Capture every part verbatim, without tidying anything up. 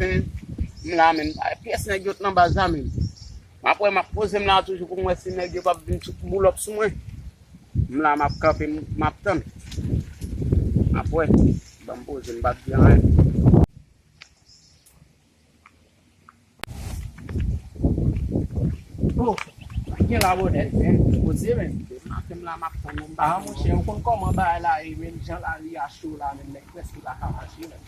M la, men, pyès nèg yo t nan baz la, men. M ap wè, m ap poze m la toujou pou m wè si nèg yo p ap vin sou boulòp sou mwen. M la, m ap kanpe, m, m ap tann. M ap wè. Ban m poze, m pa t di anyen. Oh, gen la bonè, men, poze, men. M ap tann, m ap tann, m pa Ah, monchè, ou konn kòman bagay la ye, men, jan lari a cho la, men, nèg prèske pa ka mache, men.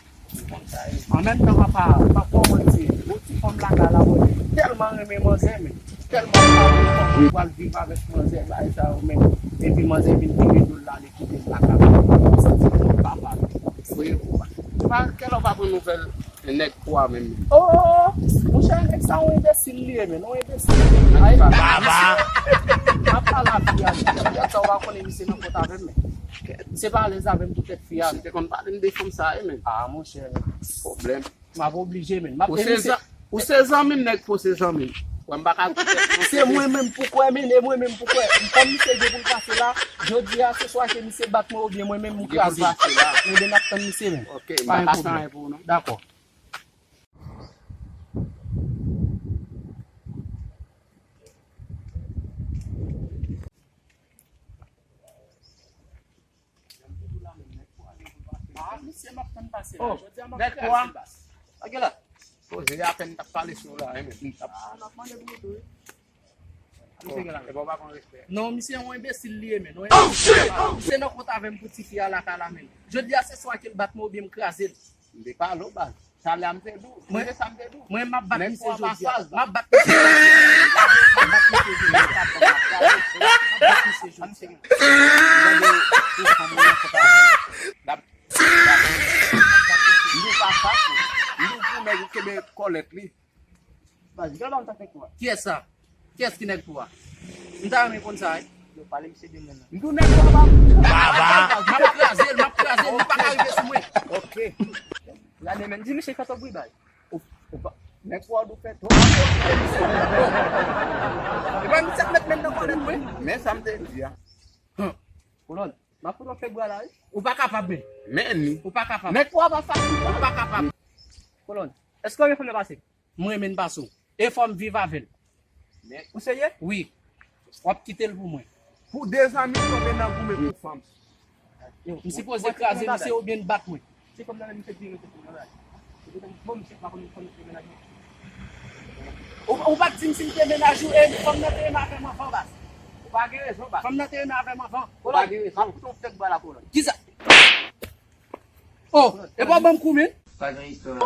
An menm tan, papa, m ap fè w manti. Yon ti fanm lakay la, mwen tèlman renmen manzè, men. Tèlman m pa renmen fanm, mwen pral viv avèk manzè, bagay sa yo, men. Epi manzè vin kite do l la, li kite m lakay la. M santi m papa. Wi, papa. Kèlè w pa pran nouvèl nèg pou a menm? Oh, monchè, nèg sa yon enbesil li ye, men. Yon enbesil. Ay, baba. M ap pale a fi a, men. Sa w pa konnen misye nan kont avè m, men. Misye pa alèz avè m pou tèt fi a, men. Misye te konn pale m de fanm sa, e, men. Ah, monchè, men. Pwoblèm. M ap oblije, men. M ap Ou se evite. zan-, ou se zanmi m, nèg, ou se zanmi m. Wè, m pa ka Se mwen menm pou kwè, men, e mwen menm pou kwè. Kòm misye gen pou l pase la, jodi a, se swa ke misye bat mwen oubyen mwen menm m Gen pou l kraze. pase la. Ebyen, n ap tann misye, men. Ok, m Pa pa gen ka fè pwoblèm. anyen pou ou, non. Dakò. Ah, misye, m ap tann pase la. Oh, jodi a, m ap nèg kraze pou a. l bas. Ok la. Poze apèn t ap pale sou la, e men. Ah, n ap mande pou ou tou, wi. Misye gen la. E bon, pa pran respè. Non, misye yon enbesil li ye, men. Non, Oh, shit! Misye nan kont avè m pou tifi a lakay la, men. Jodi a, se swa ke l bat mwen oubyen m kraze l. M te pale w, baz. Talè a m te di w. Mwen, Sonje sa m te di w. Mwen, m ap bat Nèg misye pou a jodi a. pasaj, M ap bat misye jodi a. M ap bat misye jodi a. M ap bat misye jodi a. Gade, pou fanm mwen nan kont avè m. Dap, dap. M di w pa sa, tou. M di w pou nèg ou kenbe kòlèt li. Baz, gade m tankou kwa. Kiyès sa? Kiyès ki nèg pou a? M ta renmen konn sa, wi. Yo pale misye de mwen nan. M di w nèg pou a pa. Baba! M ap kraze l, m ap kraze l, li pa ka rive sou mwen. Ok. Gade, men, di misye fè twòp bri, baz. Ou, ou pa, nèg pou a dou fè twòp. E pa misye k met men nan kòlèt mwen. Men sa m te di a. Hum. Kolòn, m ap fout w fè bra la, wi. Ou pa kapab, men. Men ni. Ou pa kapab. Nèg pou a pa fasil. Ou pa kapab. Kolòn, èske w gen fanm nan pase? Mwen renmen pase w. E fò m viv avè l. Men, ou serye? Wi. W ap kite l pou mwen. Pou de zanmi tonbe nan goumen pou fanm. M sipoze kraze misye oubyen l bat mwen. Se fanm nan menm misye di rete pou nan laj. Bon, misye pa konn fanm nan te menaj mwen. Ou, ou pa t di m si m te menaj ou, e fanm nan te renmen avè m anvan, baz. Ou pa gen rezon, baz. Fanm nan te renmen avè m anvan. Ou pa gen rezon. M ap fout w fèk bal a kolòn. Kisa? Oh, e pa w ban m kou, men. Pa gen istwa.